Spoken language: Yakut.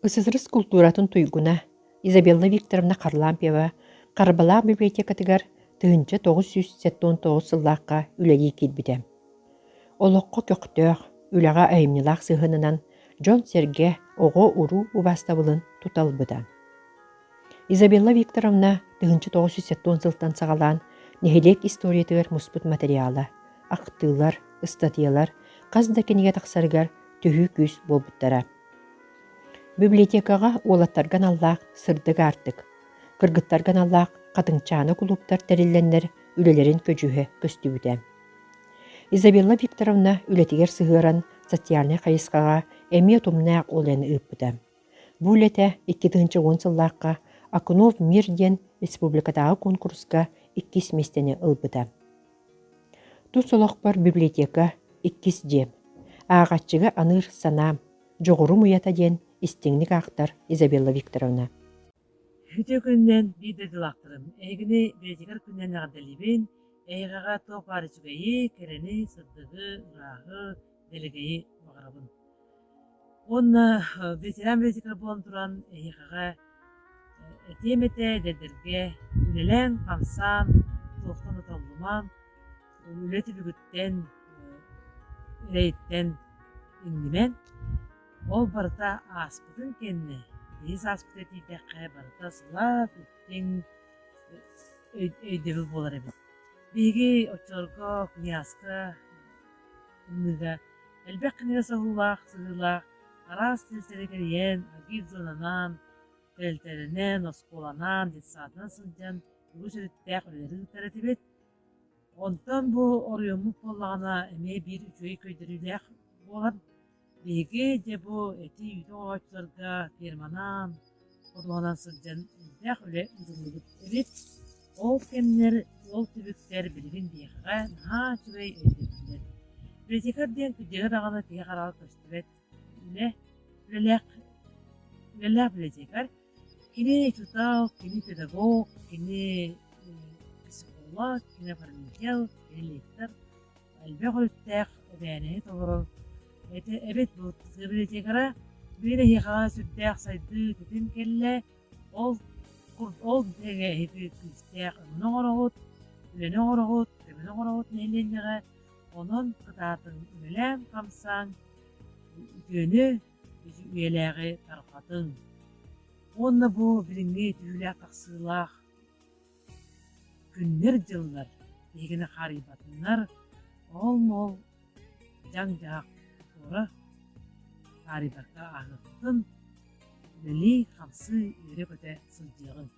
СССР култууратын туйгуна Изабелла Викторовна Харлампьева Харбалаах библиотекатыгар 1979 сыллаахха үлэлии киирбитэ. Олоххо көхтөөх, үлэҕэ айымньылаах сыһыанынан дьон-сэргэ, оҕо-уруу убаастабылын тута ылбыта. Изабелла Викторовна 1970 сылтан саҕалаан нэһилиэк историятыгар муспут материала, ахтыылар, ыстатыйалар хас да кинигэ тахсарыгар төһүү күүс буолбуттара. Библиотекаҕа уолаттарга аналлаах «Сырдык аартык», кыргыттарга аналлаах «Хатыҥчаана» кулууптар тэриллэннэр үлэлэрин көдьүүһэ көстүбүтэ. Изабелла Викторовна үлэтигэр сыһыаран социальнай хайысхаҕа эмиэ утумнаах үлэни ыыппыта. Бу үлэтэ 2010 сыллаахха «Окунов мир» диэн республикатааҕы куонкуруска иккис миэстэни ылбыта. Тус олохпор библиотека иккис дьиэм, ааҕааччыга аныыр санаам, дьоҕурум уйата диэн истиҥник аахтар Изабелла Викторовна. Үтүө күнүнэн биир дойдулаахтарым, эһигини бэйэтигэр күнүнэн эҕэрдэлиибин, эһиэхэҕэ туох баар үчүгэйи, кэрэни, сырдыгы, ырааһы, дэлэгэйи баҕарабын. Уонна ветеран библиотекарь буолан туран эһиэхэҕэ этиэм этэ эдэрдэргэ үлэлээн-хамсаан, туохтан да толлумаҥ, үлэ түбүгүттэн, эрэйиттэн иҥнимэҥ. Ол барыта ааспытын кэннэ, киһи сааспытыгар тиийдэххэ барыта сылаас, истиҥ өйдөбүл буолар эбит. Биһиги оччолорго куйааска, тымныыга элбэх кинигэ соһуулаах, сыһыылаах араас тэрилтэни кэрийэн, агитзонанан, тэрилтэлэринэн, оскуоланан, детсадынан сылдьан үгүс өрүттээх үлэлэри ыытар этибит. Онтон бу оройуоммут буоллаҕына эмиэ биир үчүгэй көрдөрүүлээх буолан, биһиги дьэ бу эти-үүтү оҥорооччуларга ферманан, ходуһанан сылдьан элбэх үлэ ыытыллыбыт эбит. Ол кэмнэр, ол түбүктэр билигин биһиэхэ наһаа үчүгэй өйдөбүллэр. Библиотекарь диэн кырдьыга даҕаны киһи хараҕар көстүбэт үлэ, үлэлээх, үлэлээх библиотекарь. Кини учуутал, кини педагог, кини психолог, кини оформитель, кини лектор, элбэх өрүттээх эбээнэһи толорор этэ эбит бу библиотекара биир эһиэхэҕэ сүрдээх сайдыы тэтим кэллэ ол ол тэҥэ эһиги күүстээх өҥөнү оҥороҕут үлэни оҥороҕут көмөнү оҥороҕут нэһилиэнньэҕэ онон кытаатыҥ үлэлээн-хамсааҥ үтүөнү үйэлээҕи тарҕатыҥ уонна бу билиҥҥи түһүүлээх тахсыылаах Күннэр-дьыллар биһигини хаарыйбатыннар, ол-мол дьаҥ-дьаһах туора таарыйбакка ааһыахпытын, үлэлии-хамсыы үөрэ-көтө сылдьыаҕыҥ.